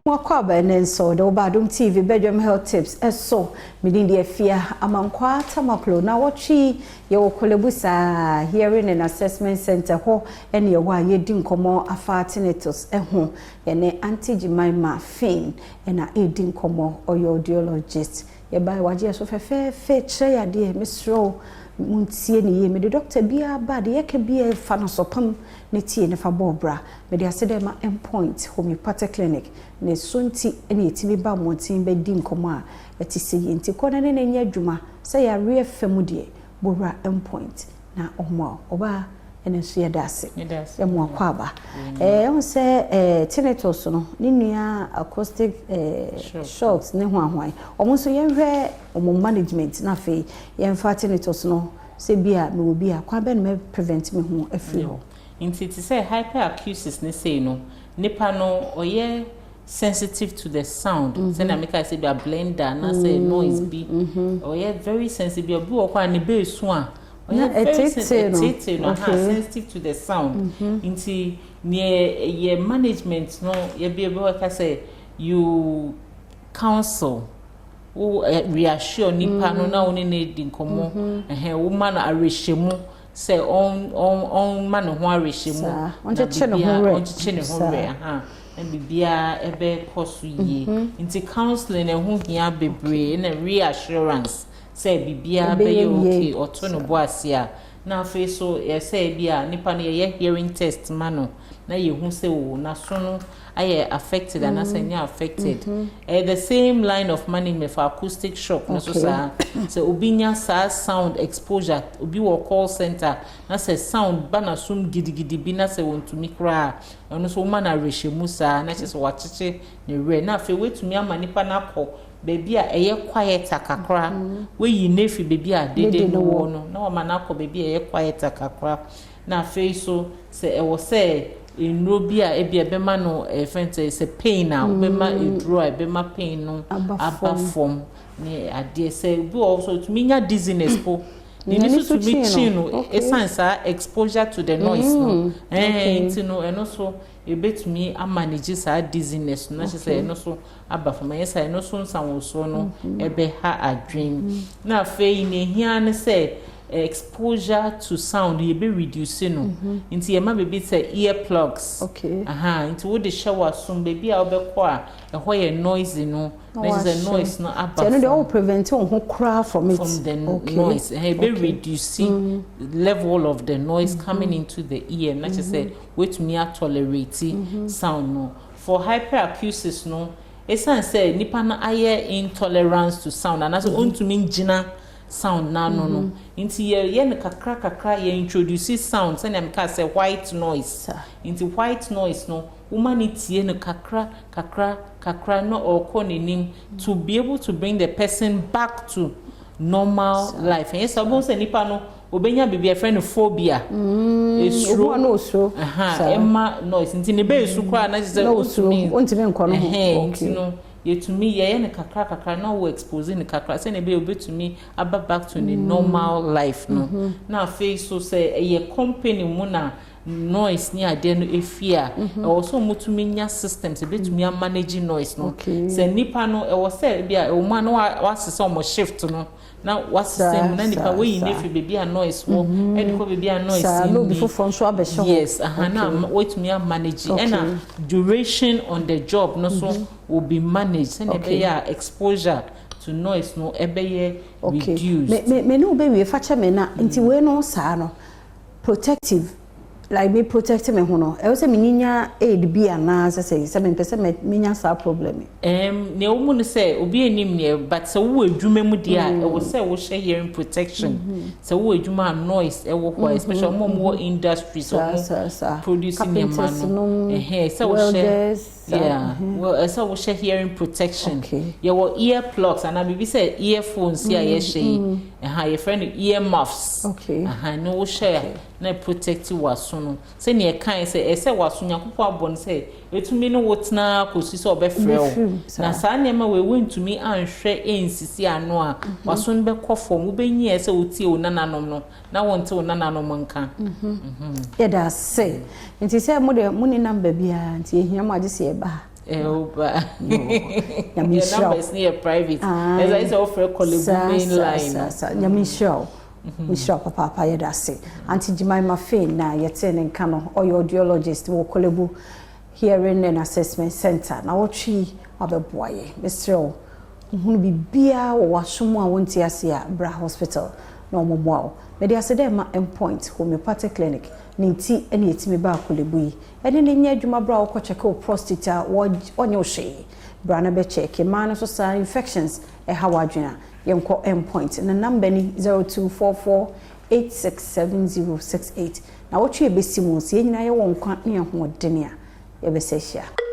Wakɔ aba ɛnɛ nso de woba Adom TV Bedwam Health Tips ɛso. Medin de Afia Amankwaa Tamaklo na wɔtwe yɛwɔ Korle Bu saa Hearing and Assessment Center hɔ ɛne ɛwɔ a yɛdi nkɔmmɔ afa tinnitus ɛho. Yɛne Auntie Jemima Finn ɛna ɛdi nkɔmmɔ, ɔyɛ audiologist. Yɛba wagye yɛ so fɛfɛɛfɛ kyerɛ yɛ adeɛ. Mesrɛ wo, montie ne yie. Mede doctor biara ba de yɛka biara fa no so pam ne tie ne fa bɔɔ bra. Mede ase dɛ ma Endpoint Homeopathic Clinic ne so nti ɛne yɛtumi ba mmɔnten bɛdi nkɔmmɔ a ɛte sɛ yie. Nti kɔ ne nyɛ adwuma sɛ yɛareɛ fɛ mu deɛ bɔwura Endpoint na ɔmo a ɔbaa ɛno nso yɛda ase. Yɛmo akɔ aba. Ɛho sɛ tinnitus no ne nua acoustic shocks ne ho ahoan ɔmo nso, yɛnhwɛ ɔmo management na afei yɛmfa tinnitus no sɛ bi a mewɔ bi a, kwan bɛ no mɛ prevent me ho afiri hɔ. Nti te sɛ hyperacusis ne sei no, nipa no ɔyɛ sensitive to the sound. Sɛnea meka sɛ bi a blender anaasɛ noise bi, ɔyɛ very sensitive. Obi wɔ hɔ a ne beesu a ɔyɛ very sensitive no, aha, sensitive to the sound. Nti neɛ yɛ management no, yɛbi ebi wɔ ka sɛ you counsel wo, reassure nipa no na wo ne ne di nkɔmɔ, ɛhɛn, wo ma no awerɛhyɛmu sɛ ɔn ɔn ɔnma ne ho awerɛhyɛmu. Ɔnkyekye ne ho werɛ. Ɔnkyekye ne ho werɛ, aha, na biribiara ɛbɛkɔ so yie. Nti counseling ɛho hia bebree na reassurance sɛ biribiara bɛyɛ okay, ɔto ne bo ase a. Na afei so yɛsɛ bi a nipa no yɛyɛ hearing test ma no na yɛhu sɛ o n'aso no ayɛ affected anaasɛ nyɛ affected. Ɛyɛ the same line of management for acoustic shock no so. Saa sɛ obi nya saa sound exposure, obi wɔ call center na sɛ sound ba n'asom gidigidi bi na sɛ wɔntumi koraa, ɛno nso wɔma no awerɛhyɛmu saa na kyerɛ sɛ wakyekye ne werɛ. Na afei wɔatumi ama nipa no akɔ baabi a ɛyɛ quieter kakra, wɔyi n'efi baabi a dede no wɔ no na wɔma no akɔ baabi a ɛyɛ quieter kakra. Na afei so sɛ ɛwɔ sɛ nnuro bi a ebi ɛbɛma no ɛfɛn sɛ pain a, wɔbɛma eduro a ɛbɛma pain no aba fam ne adeɛ. Sɛ obi wɔ hɔ so otumi nya dizziness po, n'ani so tumi kyin no esan saa exposure to the noise no. Nti no ɛno so ebetumi amanage saa dizziness no na kyerɛ sɛ ɛno so aba fam. Ɛyɛ sɛ ɛno so nsanwosoɔ no ɛbɛha adwen. Na afei nea ehia ne sɛ exposure to sound yɛbɛ reduce no. Nti yɛma baabi sɛ ear plugs. Aha, nti wode hyɛ w'asom baabi a wobɛkɔ a ɛhɔ yɛ noisy no na kyerɛ sɛ noise no aba fam. Ɛno deɛ ɔwɔ prevent wo ho koraa from it. From the noise, ɛhɛ, ebe reduce level of the noise coming into the ear na kyerɛ sɛ woetumi atolerate sound no. For hyperacusis no, esan sɛ nipa no ayɛ intolerance to sound anaasɛ ɔntumi ngyina sound n'ano no, nti yɛ yɛ no kakra kakra, yɛ introduce sound sɛnea meka sɛ white noise. Nti white noise no, woma ne tie no kakra kakra kakra na ɔrekɔ n'anim to be able to bring the person back to normal life. Ɛnyɛ sɛ ɔbɛn sɛ nipa no obenya biribi a yɛfrɛ no phobia, esuro esuro ɛma noise. Nti ne bɛyɛ esu koraa na kyerɛ sɛ ɔntumi nkɔ no ho. Nti no yɛtumi yɛyɛ no kakra kakra na wɔ expose no kakra sɛnea ɛbɛyɛ obɛtumi aba back to ne normal life no. Na afei so sɛ ɛyɛ company mu na noise ne adeɛ no efi a, ɛwɔ sɛ wɔtumi nya systems ebɛtumi amanage noise no. Sɛ nipa no ɛwɔ sɛ ebi a ɛwɔ mu a na wasesa wɔn shift no na wasesa mu na nipa wɔyi ne fi beebi a noise wɔ ɛde kɔ beebi a noise nni. Na obi foforɔ nso abɛhyɛ hɔ. Yes, aha, na wɔtumi amanage. Ɛna duration on the job no so will be managed sɛnea ɛbɛyɛ a exposure to noise no ɛbɛyɛ reduced. Me ne wo bɛwie, fa kyɛ me na nti wei no saa no protective, like me protect me ho no, ɛwɔ sɛ menyinya aid bi anaa sɛ mempɛ sɛ menya saa problem? Nea ɛwɔ mu no sɛ obi anim neɛ, but sɛ wowɔ adwuma mu deɛ a, ɛwɔ sɛ wohyɛ hearing protection. Sɛ wowɔ adwuma a noise ɛwɔ hɔ, especially ɔmo a wɔwɔ industries, ɔmo produce nneɛma no, ɛhɛn, sɛ wohyɛ, yeah, well, ɛsɛ wohyɛ hearing protection. Yɛwɔ ear plugs anaa biribi sɛ earphones yi a yɛhyɛ yi, ɛha yɛfrɛ no ear muffs. Ɛha ne wohyɛ a na protect w'aso no. Sɛnea ɛkan sɛ ɛsɛ w'aso Nyankopɔn abɔ no sɛ etumi ne wo tena kɔsi sɛ ɔbɛfrɛ wo, na saa nneɛma wei wontumi anhwɛ nsisi ano a, w'aso no bɛkɔ fam. Wobɛnyia sɛ wotie wo nananom no na wɔnte wo nananom nka. Yɛda ase. Nti sɛ mo de mo ne number biara nti ehia mo agye sɛ yɛba ha. Ɛwoba. Nyame nhyira wo. Numbers ne yɛ private. Ɛsɛ sɛ wofrɛ Korle Bu main line no. Saa, Nyame nhyira wo. Nhyira wo papaapa, yɛda ase. Auntie Jemima Fane na yɛtee ne nka no, ɔyɛ audiologist wɔ Korle Bu Hearing and Assessment Center. Na wɔtwe abɛboa yɛ. Mesrɛ wo, wohunu biribiara wɔ w'asom a wonte ase a, bra hospital na ɔmɔmmoa wo. Mede ase dɛ ma Mpoint Homeopathic Clinic ne nti ɛne yɛtumi ba Korle Bu yi ɛne ne nyɛ adwuma. Bra a wokɔ wo prostate a, ɔnyɛ wo hwee. Bra no bɛkyɛke mmaa no so saa infections ɛha w'adwene a, yɛnkɔ Mpoint. Na number ni 0244 867068. Na wɔtwe yɛbɛsi mu sɛ yɛn nyinaa yɛwɔ nkwa ne ahoɔden a, yɛbɛsɛ hyia.